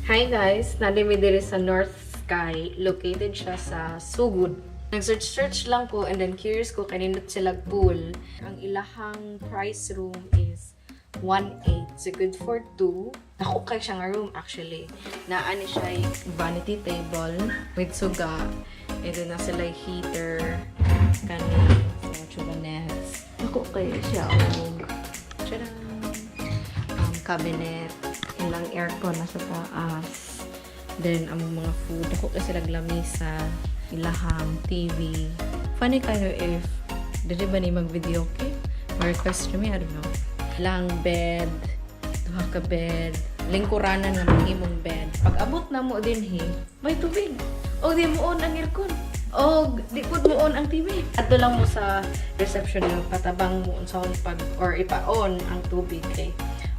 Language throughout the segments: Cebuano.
Hi guys! Naa mi diri sa North Sky. Located siya sa Sugod. Nag-search-search lang ko and then curious ko kay nindot sila pool. Ang ilahang price room is 1.8. So good for two. Dako kay siya nga room actually. Naa ni siya vanity table with suga. And then naa sila heater kani sa chuvanets. Dako kay siya og tadam! Cabinet, ilang aircon nasa taas. Then, ang mga food. Dako kay sila lamisa, ilahang TV. Funny kayo if dili ba ni mag-video okay? Ma-request mi, I don't know. Ilang bed, duha ka bed, lingkuranan nga mahimong bed. Pag abot na mo dinhi, may tubig. O di mo on ang aircon. O di pud mo on ang TV. Adto lang mo sa reception nga patabang mo unsaon pag or ipa-on ang tubig kay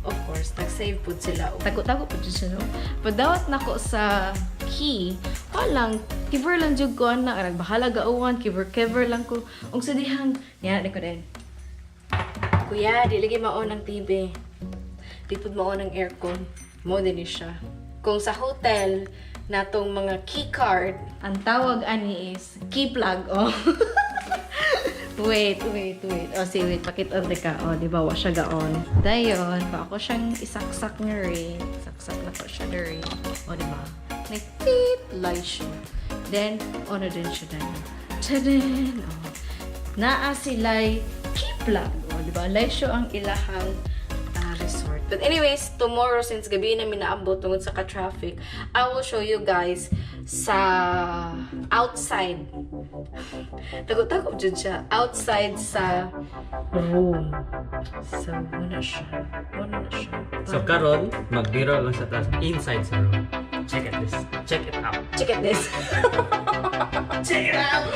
of course, nag-save pud sila. Tago-tago pud siya, no? Padawat nako sa key, walang, kiver lang jud ko ana, nagbahala gauwan, kiver-kiver lang ko. Ug sa dihang, niya ni ko din. Kuya, di lagi ma-on ang TV. Di pud ma-on ang aircon. Mao din ni siya. Kung sa hotel, natong mga key card, ang tawag ani is key plug, oh. Wait, wait, wait. Oh, see, wait. Pakita ka. Oh, di ba? Wa siya gaon. Dayon, pa ako siyang isaksak nga rin. Saksak na ko siya diri. Oh, di ba? Like, beep, light siya. Then, on na din siya dayon. Tadin! Oh. Naa sila'y key plug. Oh, di ba? Light siya ang ilahang resort. But anyways, tomorrow, since gabi na minaabot tungod sa ka-traffic, I will show you guys sa outside. Tago-tago jud siya. Outside sa room. So, muna siya. Muna na siya. So karon, mag-B-roll lang sa taas inside sa room. Check it this. Check it out. Check it this. Check it out.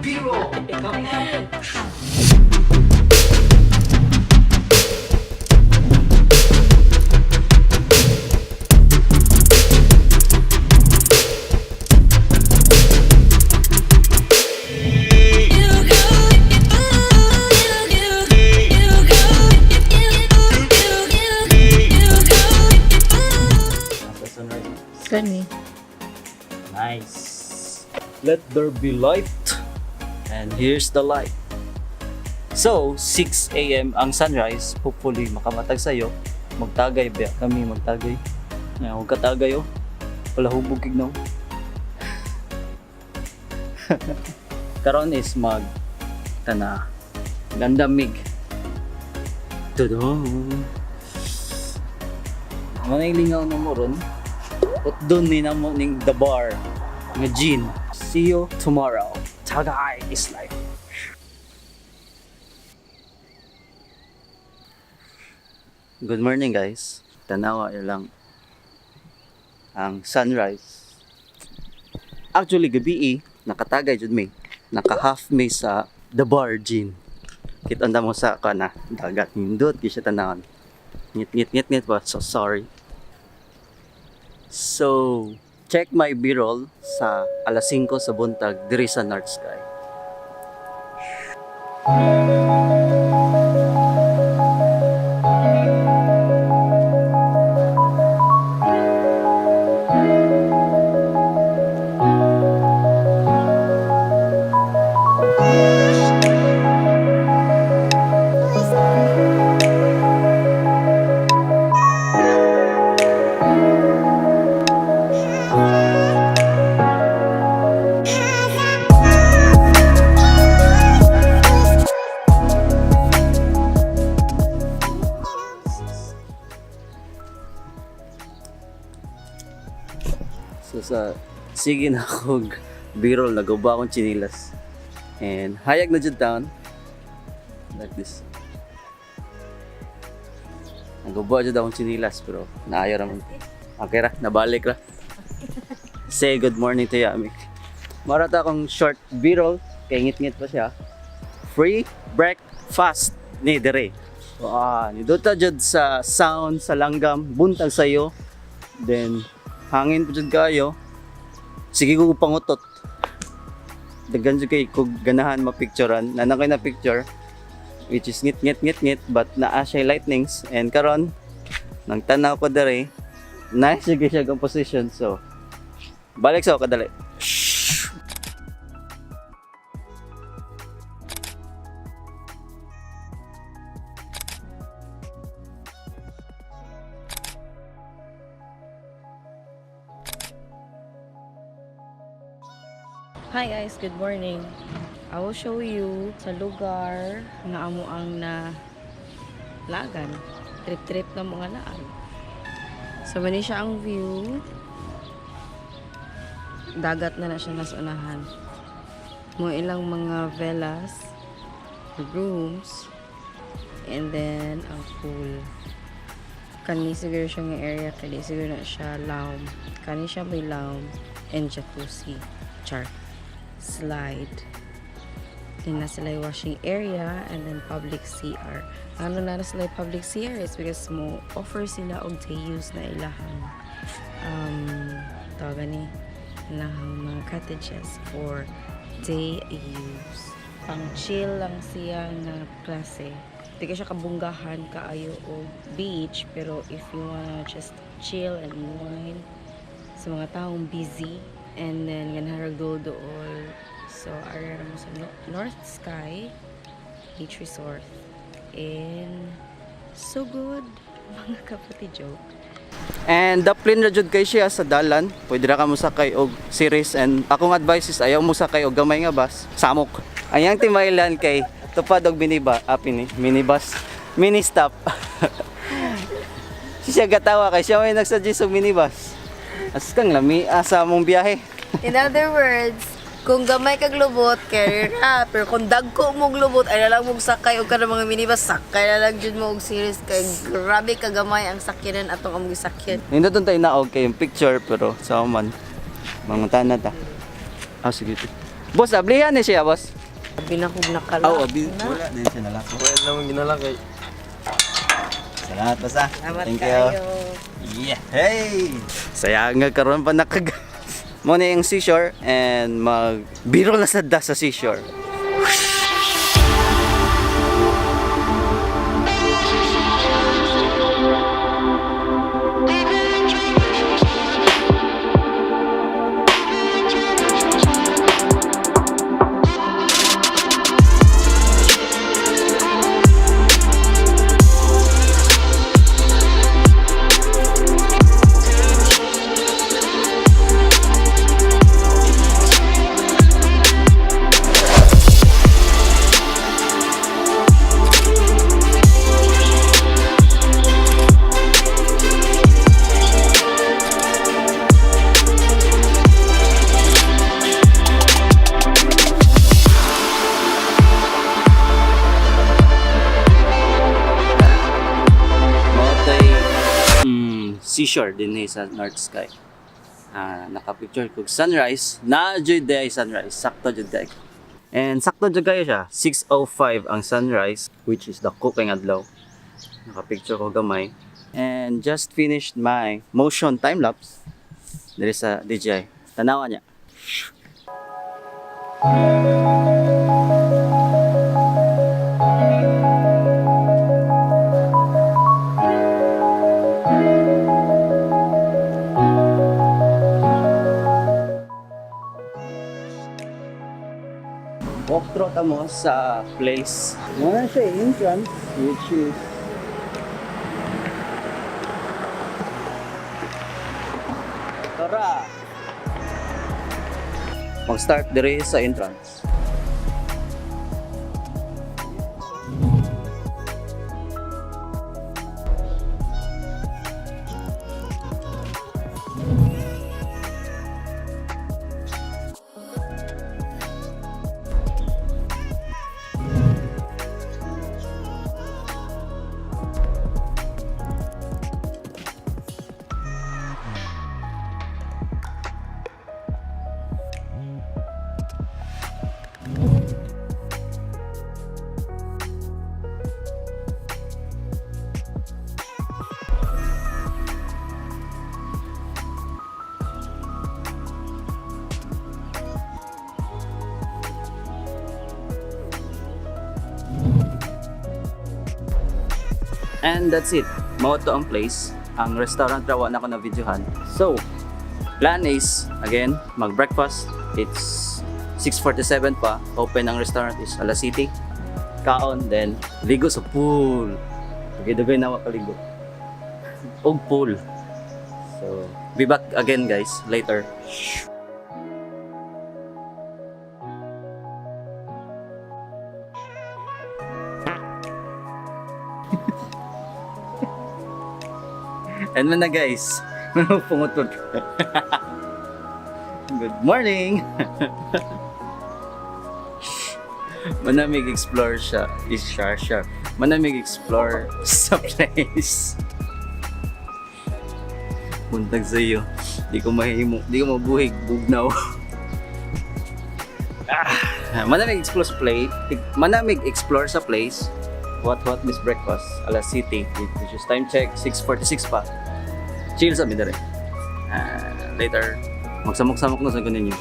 B-roll. Coming up. Nasa sunrise. Kani. Nice. Let there be light. And here's the light. So, 6 a.m. ang sunrise. Hopefully, makamatag sa'yo. Magtagay ba kami, magtagay. Nga, huwag katagay oh. Wala hubog no. Karon is mag tana gandamig. Tudong. Manay lingaw na mo ron. Utdon ni namo ning the bar nga gin. See you tomorrow. Tagay is life. Good morning, guys. Tanawa lang ang sunrise. Actually gabi eh, nakatagay jud mi. Naka half mi sa the bar gin. Kita mo sa kana dagat nindot gyud siya tanawon. Ngit ngit ngit ngit ba? So sorry. So, check my B-roll sa alas 5 sa buntag diri sa North Sky. So sa sige na akong B-roll, naguba akong chinilas. And hayag na jud town. Like this. Naguba jud akong chinilas pero naayo ra man. Okay ra, nabalik ra. Say good morning to you, Amik. Marata akong short B-roll, kay ngit-ngit pa siya. Free breakfast ni dire. So, ni duta jud sa sound sa langgam, buntag sayo. Then hangin pa jud kayo. Sige ko pangutot. Daghan jud kay kog ganahan mapicturean. Nana kay na picture which is ngit ngit ngit ngit but naa siya lightnings and karon nang tanaw ko dere Nice jud siya composition, so balik sa ako kadali. Hi guys, good morning. I will show you sa lugar nga amo ang na lagan. Trip-trip ng mga laan. So mani siya ang view. Dagat na na siya nasa unahan. Mo ilang mga villas, rooms, and then ang pool. Kani siguro siya nga area, kani siguro na siya lounge. Kani siya may lounge and jacuzzi. Char. Slide. Then na sila yung washing area and then public CR. Ano na na sila yung public CR is because mo offer sila og day use na ilahang tawagan ni ilahang mga cottages for day use. Pang chill lang siya nga klase. Di ka siya kabunggahan kaayo og beach, pero if you wanna just chill and unwind sa mga taong busy and then ganahan dool. So, area mo sa North Sky Beach Resort in Sugod, mga kapati joke. And daplin ra jud kay siya sa dalan. Pwede ra ka mosakay og series, and akong advice is ayaw mo sakay og gamay nga bus, samok. Ayang timaylan kay tupad og miniba, ah, pini, minibus, mini stop. Siya gatawa kay siya may nagsuggest og minibus. As kang lami asa mong biyahe. In other words, kung gamay kag lubot, carrier ka. Pero kung dagko mong lubot, ay nalang mong sakay og kanang mga minibus, sakay na lang jud mo og series kay grabe ka gamay ang sakyanan atong among sakyan. Nindot tayo na okay yung picture, pero sa man mangunta na ta. Ah, sige. Boss, ablihan ni siya, boss. Binakog na kala. Aw, abi wala din siya nalako. Wala namang ginalakay. Salamat, boss, ah. Salamat Thank you. kaayo. Yeah. Hey! Saya nga karon pa nakag mo na yung seashore and mag biro na sa da sa seashore. Mo tay seashore din eh sa North Sky. Ah, naka-picture kog sunrise. Na jud day sunrise. Sakto jud day. And sakto jud kayo siya. 6:05 ang sunrise, which is dako kay adlaw. Naka-picture ko gamay. And just finished my motion time lapse diri sa DJI. Tanawa niya. Walk through ta mo sa place. Muna siya yung entrance, which is tara! Mag-start dire sa entrance. And that's it. Mao to ang place. Ang restaurant ra wa na ko na videohan. So, plan is, again, mag-breakfast. It's 6:47 pa. Open ang restaurant is alas siyete. Kaon, then ligo sa pool. Dugay-dugay na wa kaligo. Og pool. So, be back again, guys, later. And na, guys, pungutot. Good morning! Manamig explore siya. Is siya, siya. Manamig explore sa place. Buntag sa iyo. Di ko mahimo. Di ko mabuhig. Bugnaw. Ah, manamig explore sa play. Manamig explore sa place. What miss breakfast alas siyete, which is time check 6:46 pa. Chill sa mi dere. Ah, later magsamok-samok na sa ninyo.